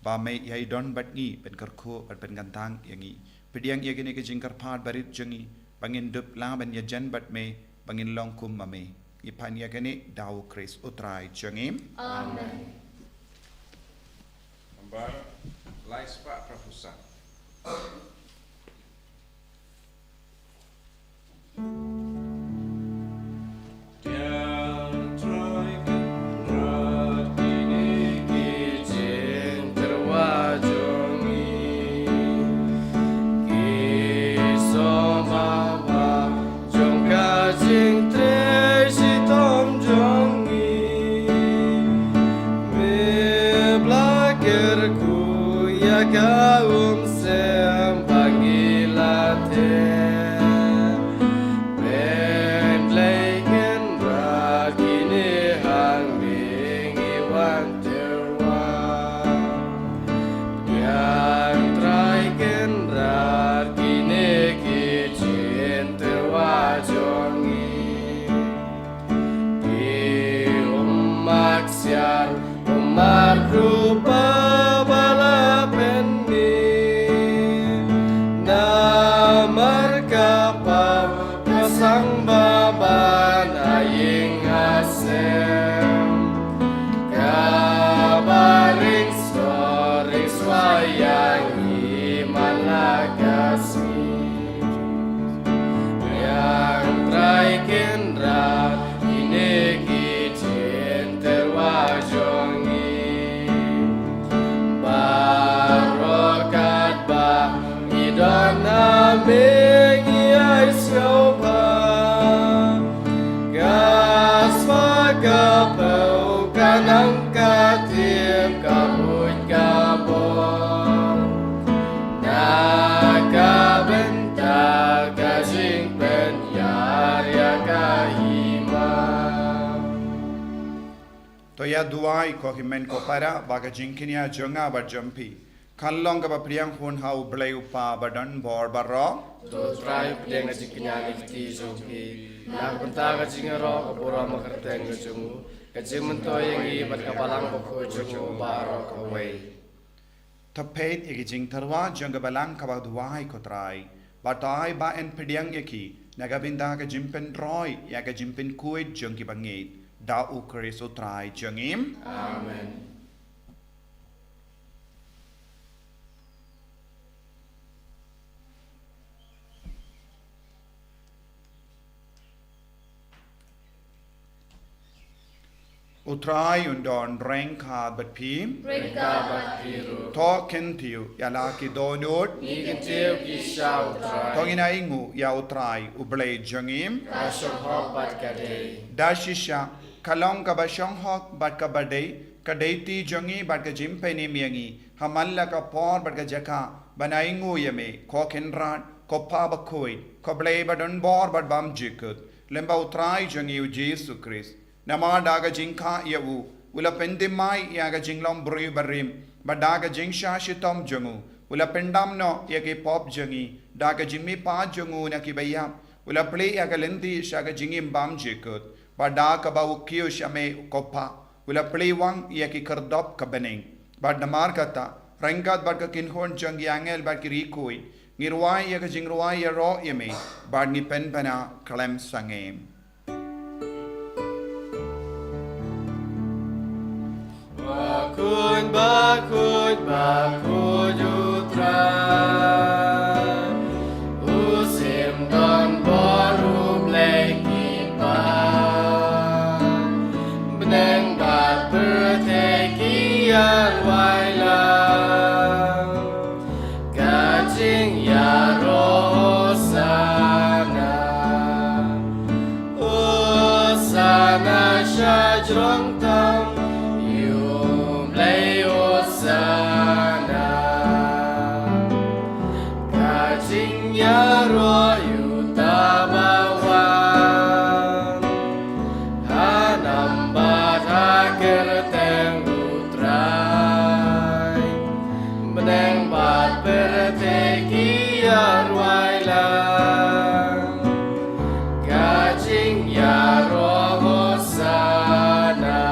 ba me ïai don bad ngi, ban kyrkhu bad ban kyntang ïa ngi. Pdiang ïa kane ka jingkyrpad barit jong ngi, ba ngin dup lah ban ïajan bad me, ba ngin long kum ma me. Ngi pan ïa kane da u Khrist u Trai jong ngi. Amen. Nambar lai spah phra phew san. Ka jingtrei shitom jong ngi, me bla kyrkhu ïa ka umsem Kynrad ine ki jingtyrwa jong ngi. Baroh katba ngi don ha me ngi ai sngewbha. Ka spah ka phew ka nang ka tip ka buit ka bor. Na ka bynta ka jingpynïar ïa ka hima. To ïa duwai ko hynmen ko para ba ka jingkñia jong nga bad jong phi kan long kaba pdiang hun ha U Blei U Kpa ba don bor baroh. To Trai pdiang ka jingkñia na ki kti jong phi na ka bynta ka jingïaroh ka burom ka kyrteng ka jong u, ka jingmyntoi ïa ngi bad ka Balang Bakhuid jong u baroh kawei. To peit ïa ki jingtyrwa jong ka Balang kaba duwai ko Trai. Bad to ai ba yn pdiang ïa ki na ka bynta ka jingpynroi ïa ka jingpynkhuid jong ki bangeit. Da U Khrist U Trai jong ngi. Amen. U Trai un don ryngkat bad phi. Ryngkat bad phi ruh. To kyntiew ïa la ki dohnud. Ngi kyntiew ki sha U Trai. To ngin ainguh ïa U Trai U Blei jong ngi. Ka shong hok bad ka dei. Da shisha ka long kaba shong hok bad kaba dei, ka dei ti jong ngi bad ka jingpynim ïa ngi ha man la ka por bad ka jaka ban ainguh ïa me ko Kynrad, ko Kpa Bakhuid, ko Blei ba don bor bad bymjukut, lyngba U Trai jong ngi U Jisu Khrist. Namar da ka jingkha ïa u u la pynthymmai ïa ka jinglong briew barim, bad da ka jingshah shitom jong u u la pyndam noh ïa ki pop jong ngi. Da ka jingmihpat jong u na ki baïap u la plie ïa ka lynti sha ka jingim bymjukut, bad da kaba u kiew sha me ko Kpa u la plie wang ïa ki khyrdop ka bneng. Bad namar kata, ryngkat bad ka kynhun jong ki angel bad ki riewkhuid, ngi rwai ïa ka jingrwai ïaroh ïa me bad ngi pynbna khlem sangeh. Bakhuid, bakhuid, bakhuid U Trai, u shim don bor, u Blei ki kpa. Bneng bad pyrthei ki ïa rwai lang, ka jingïaroh Hosana. Hosana sha jrong tam ïa U Blei, Hosana. Ka jingïaroh ïa uta ba wan ha nam bad ha kyrteng U Trai. Bneng bad pyrthei ki ïa rwai lang, ka jingïaroh Hosana.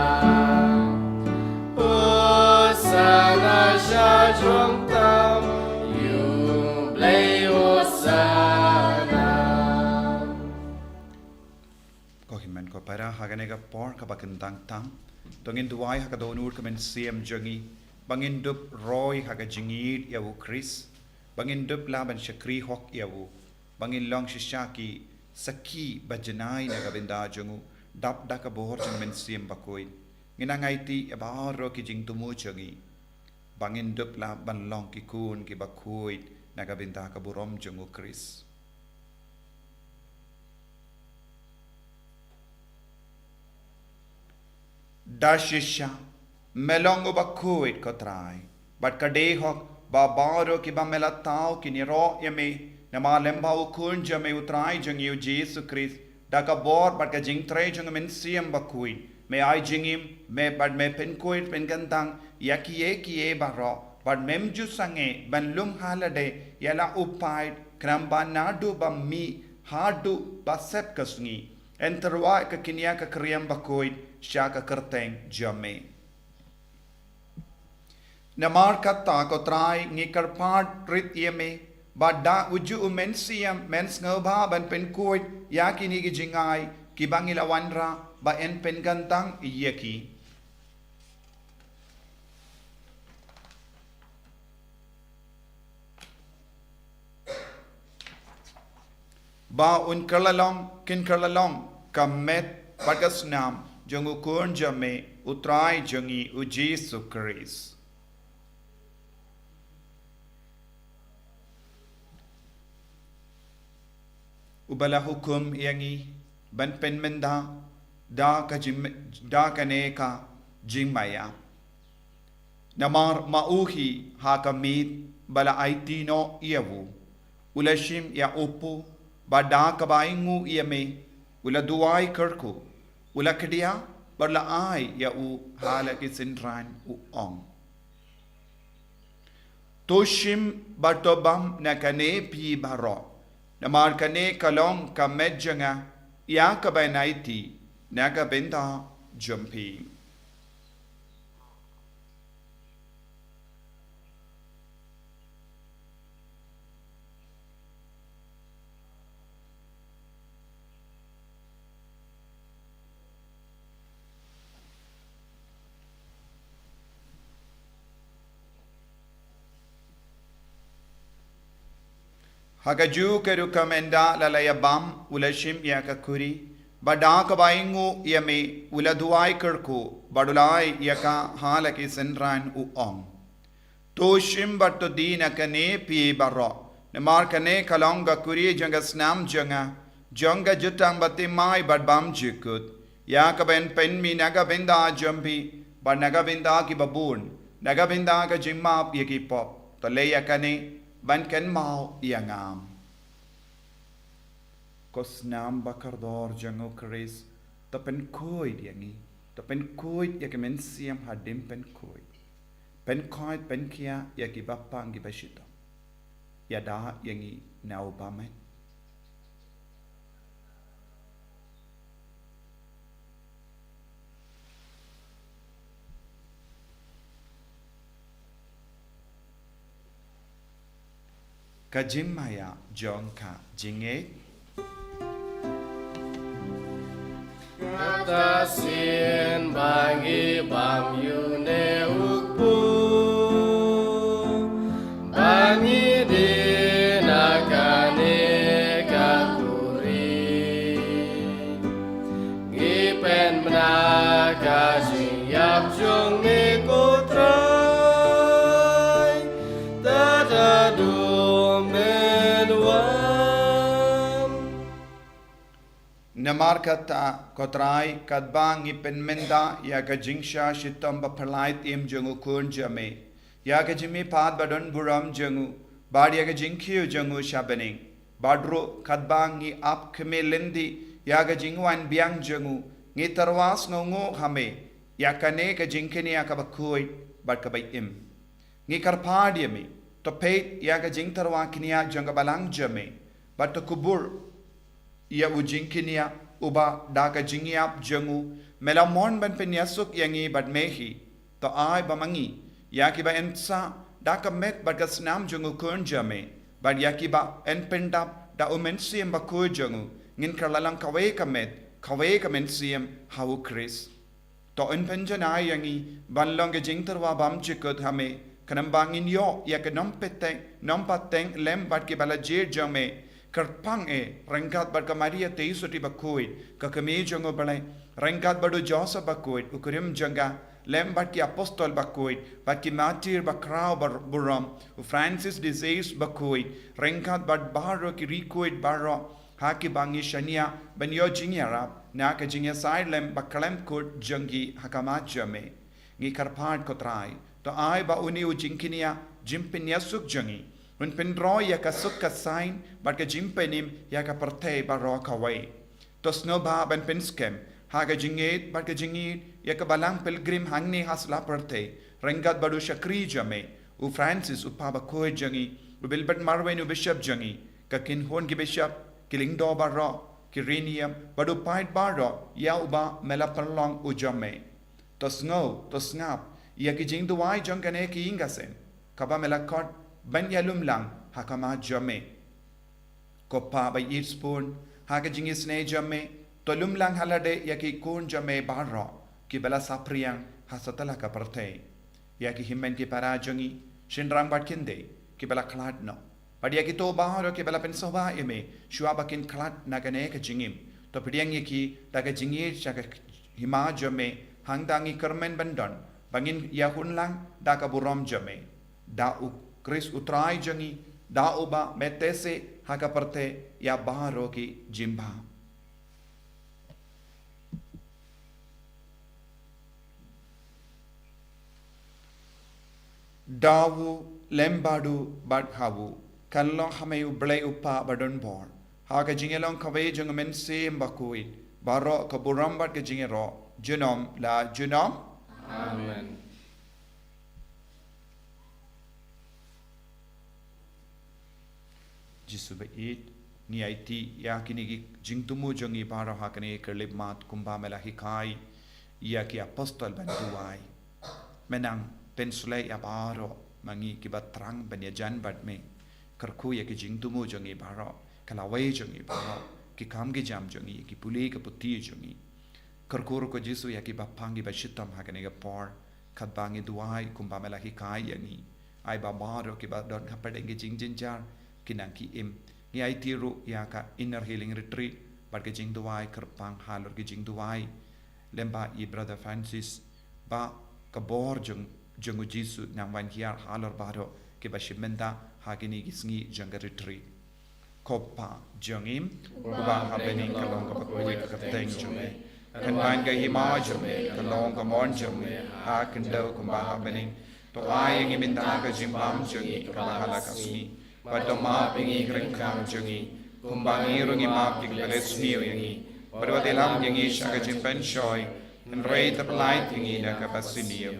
Hosana sha jrong tam ïa U Blei, Hosana. Ko hynmen ko para, ha kane ka por kaba kyntang tam, to ngin duwai ha ka dohnud ka mynsiem jong ngi ba ngin dup roi ha ka jingïeid ïa U Khrist, ba ngin dup lah ban shakri hok ïa u, ba ngin long shisha ki sakhi ba janai na ka bynta jong u, dap da ka bor jong ka Mynsiem Bakhuid. Ngin nang aiti ïa baroh ki jingthmu jong ngi ba ngin dup lah ban long ki khun kiba khuid na ka bynta ka burom jong U Khrist. Da shisha me long uba khuid ko Trai, bad ka dei hok ba baroh kiba me la thaw kin ïaroh ïa me namar lyngba u Khun jong me U Trai jong ngi U Jisu Khrist. Da ka bor bad ka jingtrei jong ka Mynsiem Bakhuid me ai jingim, me bad me pynkhuid pynkyntang ïa kiei kiei baroh, bad mem ju sangeh ban lum ha lade ïa la u paid khnang ba naduh ba mih haduh ba sep ka sngi yn tyrwa ka kñia ka Mynsiem Bakhuid sha ka kyrteng jong me. Namar kata ko Trai ngi kyrpad rit ïa me ba da uju u Mynsiem men sngewbha ban pynkhuid ïa kine ki jingai kiba ngi la wanrah ba yn pynkyntang ïa ki. ba un kylla long, kin kylla long ka met bad ka snam jong u Khun jong me, u Trai jong ngi u Jisu Khrist. Uba la hukum ïa ngi ban pynmynta da ka jing, da kane ka jingmaïa. Namar ma u hi ha ka miet ba la aiti noh ïa u, u la shim ïa u pud bad da kaba ainguh ïa me u la duwai kyrkhu, u la khdiah bad la ai ïa u ha la ki synran, u ong: To shim bad to bam na kane phi baroh, namar kane ka long ka met jong nga ïa kaban aiti na ka bynta jong phi. Ha kajuh ka rukom ynda la la ïa bam, u la shim ïa ka khuri, bad da kaba ainguh ïa me u la duwai kyrkhu bad u la ai ïa ka ha la ki synran, u ong: To shim bad to die na kane phi baroh, namar kane ka long ka khuri jong ka snam jong nga, jong ka jutang bathymmai bad bymjukut, ïa kaban pynmih na ka bynta jong phi bad na ka bynta kiba bun, na ka bynta ka jingmap ïa ki pop. To leh ïa kane ban kynmaw ïa nga. Ko snam ba kordor jong u Khrist, to pynkhuid ïa ngi, to pynkhuid ïa ka mynsiem hadien pynkhuid. Pynkhuid, pynkhiah ïa kiba pang kiba shitom. Ïada ïa ngi na u bymman. Ka jingmaïa jong ka jingngeit. Kata sien ba ngi bam ïa une u kpu, ba ngi die na kane ka khuri. Ngi pynbna ka jingïap jong me ko Trai, tad haduh men wan. Namar kata ko Trai, katba ngi pynmynta ïa ka jingshah shitom baphyllait im jong u Khun jong me, ïa ka jingmihpat badonburom jong u, bad ïa ka jingkiew jong u sha bneng, bad ruh katba ngi ap khmih lynti ïa ka jingwan biang jong u, ngi tyrwa sngewnguh ha me ïa kane ka jingkñia kaba khuid bad kaba im. Ngi kyrpad ïa me, to peit ïa ka jingtyrwa kñia jong ka balang jong me, bad to kubur ïa u jingkñia uba da ka jingïap jong u me la mon ban pynïasuk ïa ngi bad me hi. To ai ba ma ngi, ïa kiba yn sah da ka met bad ka snam jong u Khun jong me, bad ïa kiba yn pyndap da u Mynsiem Bakhuid jong u, ngin kylla long kawei ka met, kawei ka mynsiem ha u Khrist. To yn pynjanai ïa ngi ban long ka jingtyrwa bymjukut ha me, khnang ba ngin ïoh ïa ka nongpynteng, nongpynteng lem bad kiba la jied jong me, kyrpang eh ryngkat bad ka Maria Theisotti bakhuid, ka Kmie jong u Blei, ryngkat bad u Joseph bakhuid, u kurim jong ka, lem bad ki apostol bakhuid, bad ki martir bakhraw ba-, burom, u Francis de Sales bakhuid, ryngkat bad baroh ki riewkhuid baroh ha kiba ngi shaniah ban ïoh jingïarap na ka jingïasaid lem bakhlem kut jong ki ha khmat jong me. Ngi kyrpad ko Trai, to ai ba une u jingkñia jingpynïasuk jong ngi un pynroi ïa ka suk ka saiñ bad ka jingpynim ïa ka pyrthei baroh kawei. To sngewbha ban pynskhem ha ka jingngeit bad ka jingïeit ïa ka balang pilgrim hangne ha sla pyrthei, ryngkat bad u shakri jong me u Francis u Pha bakhuid jong ngi, u Wilbert Marwein u Bishop jong ngi, ka kynhun ki bishop, ki lyngdoh baroh, ki riewniam bad u paid baroh ïa uba me la pynlong u jong me. To sngew, to sngap ïa ki jingduwai jong kane ka ïing ka sem kaba me la khot ban ïalum lang ha khmat jong me. Ko Pa ba ïeit shibun, ha ka jingisynei jong me, to lum lang ha lade ïa ki khun jong me baroh kiba la saphriang ha satlak ka pyrthei, ïa ki hynmen ki para jong ngi, shynrang bad khyndiat kiba la khlad noh, Bad ïa kito baroh kiba la pynsawa ïa me, shuwa ba kin khlad na kane ka jingim, to pdiang ïa ki da ka jingïeit sha ka hima jong me, hangta ngi kyrmen ban don ba ngin ïa hun lang da ka burom jong me. Da U Khrist U Trai jong ngi, da uba me teh seh ha ka pyrthei ïa baroh ki jingbha. Da u lem bad u bad ha u, kan long ha me U Blei U Kpa badonbor, ha ka jingïalong kawei jong U Mynsiem Bakhuid, baroh ka burom bad ka jingïaroh junom la junom. Amen. Jisu ba ïeit, ngi aiti ïa kine ki jingthmu jong ngi baroh ha kane ka khyllipmat kumba me la hikai ïa ki apostol ban duwai. Me nang pynsleh ïa baroh ma ngi kiba thrang ban ïajan bad me. Kyrkhu ïa ki jingthmu jong ngi baroh, ka lawei jong ngi baroh, ki kam ki jam jong ngi, ki pule ka puthi jong ngi. Kyrkhu ruh ko Jisu ïa kiba pang kiba shitom ha kane ka por, katba ngi duwai kumba me la hikai ïa ngi. Ai ba baroh kiba don hapdeng ki jingjynjar ki nang ki im. Ngi aiti ruh ïa ka Inner Healing Retreat bad ka jingduwai kyrpang halor ki jingduwai lem bad i Brother Francis, ba ka bor jong, jong U Jisu nang wan hiar halor baroh kiba shim bynta ha kine ki sngi jong ka retreat. Ko Pa jong ngi uba ha bneng, ka long kaba khuid ka kyrteng jong me. Kan wan ka hima jong me, ka long ka mon jong me ha khyndew kumba ha bneng. To ai ïa ngi mynta ka jingbam jong ngi kaba ha la ka sngi. Bad to map ïa ngi ki ryngkang jong ngi, kumba ngi ruh ngi map ïa kiba leh sniew ïa ngi. Bad wat ïalam ïa ngi sha ka jingpynshoi, hynrei to pyllait ïa ngi na kaba sniew.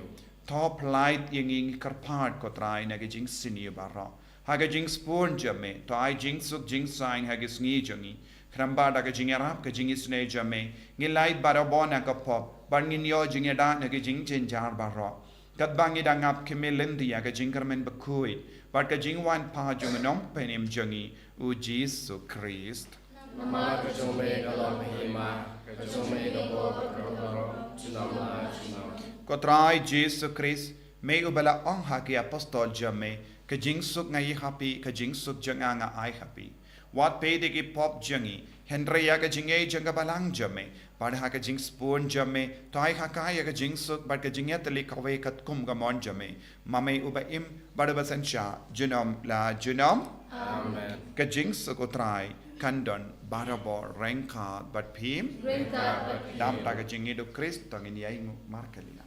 To pyllait ïa ngi, ngi kyrpad ko Trai, na ka jingsniew baroh. Ha ka jingsbun jong me, to ai jingsuk jingsaiñ ha ka sngi jong ngi. Khnang ba da ka jingïarap ka jingisynei jong me, ngin lait barabor na ka pop, bad ngin ïoh jingïada na ka jingjynjar baroh. Katba ngi dang ap khmih lynti ïa ka jingkyrmen bakhuid bad ka jingwan pat jong U Nongpynim jong ngi, U Jisu Khrist. Namar ka jong me ka long ka hima, ka jong me ka bor bad ka bor, junom la junom. Ko Trai Jisu Khrist, me uba la ong ha ki apostol jong me, ka jingsuk nga ai ha phi, ka jingsuk jong nga nga ai ha phi. Wat peit ïa ki pop jong ngi, hynrei ïa ka jingngeit jong ka balang jong me, bad ha ka jingsbun jong me, to ai ha ka ïa ka jingsuk bad ka jingïatylli kawei katkum ka mon jong me. Ma me uba im bad uba synshar junom la junom. Amen. Ka jingsuk U Trai kan don barabor ryngkat bad phi. Ryngkat bad phi. Dap da ka jingïeit U Khrist to ngin ïainguh markylliang.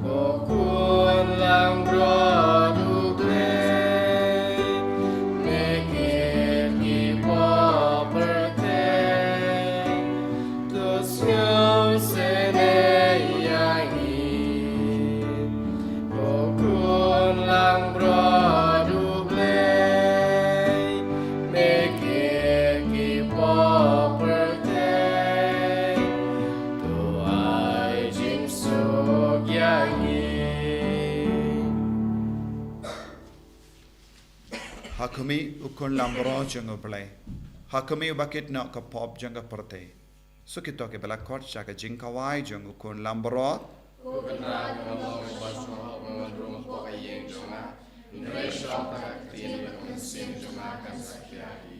Ko khun langbrot U Blei, me kit ki pop pyrthei, to sngewsynei ïa ngi. Ko khun langbrot U Blei, me kit ki pop pyrthei, to ai jingsuk ïa ngi. Ha khmih, U Khun langbrot jong U Blei. Ha khmih, uba kit noh ka pop jong ka pyrthei. Suk ïa kito kiba la khot sha ka jingkhawai jong U Khun langbrot. Ko Kynrad, nga ong, uba sngewhok, ngan rung hapoh ka ïing jong nga, hynrei shuwa ba ka ktien bad ka mynsiem jong nga kan sakhia ïa ngi.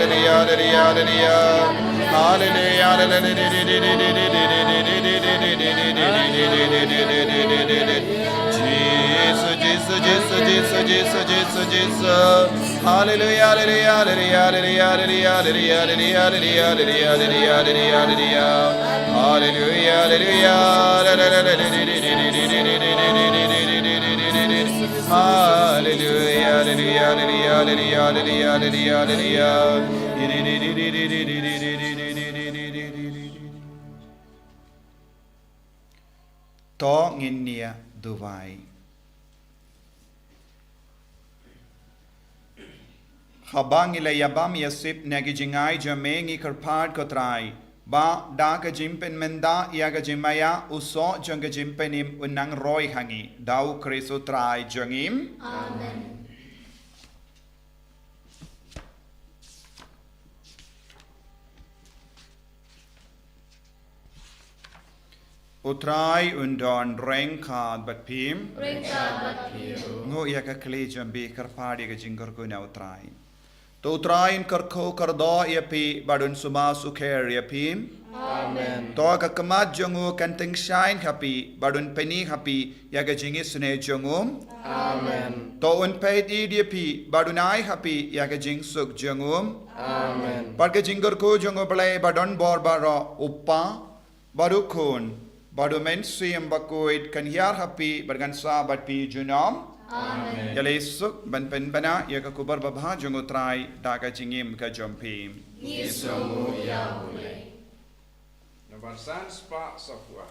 hallelujah, hallelujah, hallelujah. Hallelujah, hallelujah. Jesus, Jesus, Jesus, Jesus, Jesus, Jesus, Jesus. Hallelujah, hallelujah, hallelujah, hallelujah, hallelujah. Hallelujah, hallelujah. Hallelujah, hallelujah, hallelujah, hallelujah, hallelujah, hallelujah, hallelujah. To ngin ïa duwai. Haba ngi la ïa bam ïa sip na ki jingai jong me, ngi kyrpad ko Trai ba da ka jingpynmynda ïa ka jingmaïa, u soh jong ka jingpynim un nang roi ha ngi. Da U Khrist U Trai jong ngi. Amen. U Trai un don ryngkat bad phi. Ryngkat bad phi ruh. Nguh ïa ka khlieh jong phi, kyrpad ïa ka jingkyrkhu na U Trai. To U Trai un kyrkhu kyrdoh ïa phi bad un sumar sukher ïa phi. Amen. To ka khmat jong u kan tyngshaiñ ha phi bad un pyni ha phi ïa ka jingisynei jong u. Amen. To un peit ïa phi bad un ai ha phi ïa ka jingsuk jong u. Amen. Bad ka jingkyrkhu jong U Blei ba don bor baroh, U Kpa bad U Khun bad U Mynsiem Bakhuid, kan hiar ha phi bad kan sah bad phi junom. Amen. Ïaleh suk ban pynbna ïa ka khubor babha jong U Trai da ka jingim ka jong phi. Ngi sngewnguh ïa U Blei. Nambar san spah sawphew ar.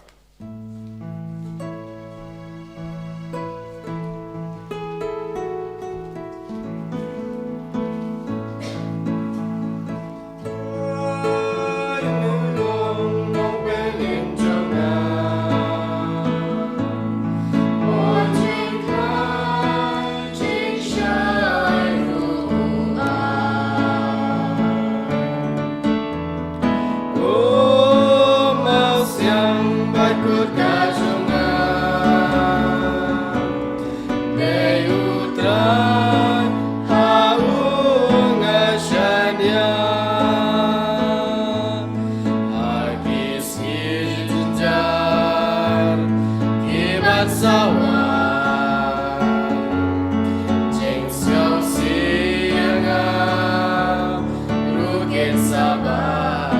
Ha ki sngi jynjar ki ban sa wan, jingsngewsih ïa nga ruh kin sa ban.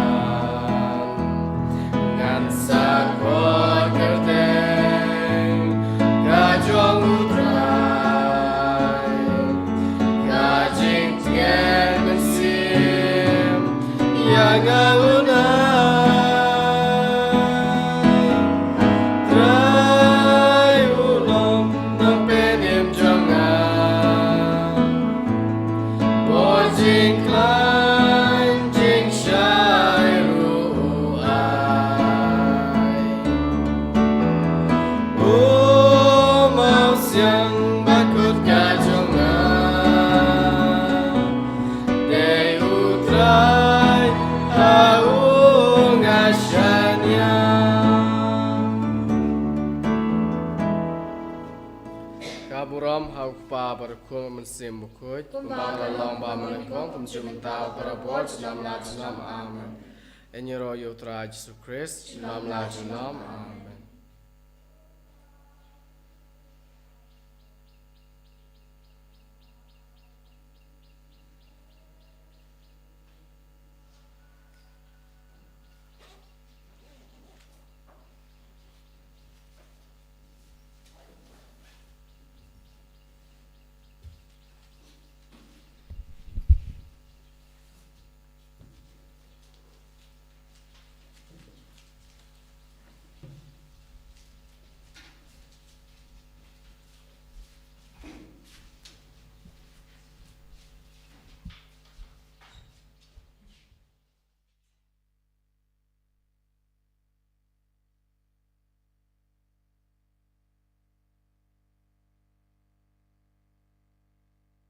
Ngan sa khot kyrteng ka jong U Trai, ka jingtngen mynsiem ïa nga u nai. Trai, u long nongpynim jong nga, bor jingkhlaiñ jingshai ruh u ai. U mawsiang bakut ka jong nga, dei U Trai ha u nga shaniah. Ka burom ha U Kpa bad U Khun bad U Mynsiem Bakhuid, kumba ka la long ba mynnyngkong, kumjuh mynta, barabor, junom la junom. Amen. Ïaroh ïa U Trai Jisu Khrist, junom la junom. Amen.